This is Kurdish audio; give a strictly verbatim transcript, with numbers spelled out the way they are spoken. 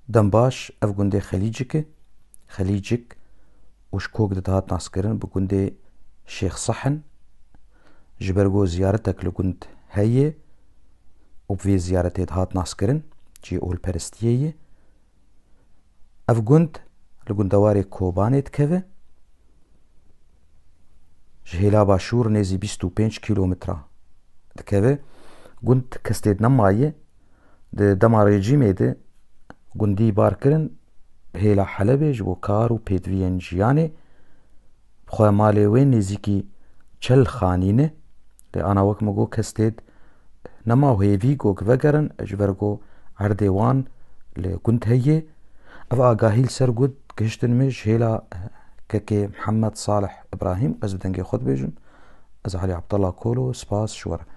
Dembaş ev gundê Xelîcik e. Xelîcik û ji kok de dihat naskirin bi gundê Şêx Sehn. Ji ber ku ziyaretek li gund heye û bi vê ziyaretê dihat naskirin, cihê olperestiyê ye. Ev gund li gundewarê Kobanê dikeve. Ji hêla başûr nêzî bîst û pênc kîlometre dikeve. Gund kestêd nemaye. Di dema rejîmê de gundî bar kirin hêla Helebê ji bo kar û pêdiviyên jiyanê. Bi xwe malê wê nêzîkî çel xanî ne. Lê ana wek min got kestêd nema û hêvî got vegerin ji ber ku erdê wan li gund heye. Ev agahî li ser gund gihiştin min ji hêla kekê Mihemed Salih Ibrahîm, ez bi dengê xwe dibêjim. Ez Elî Abdullah Kolo, spas ji we re.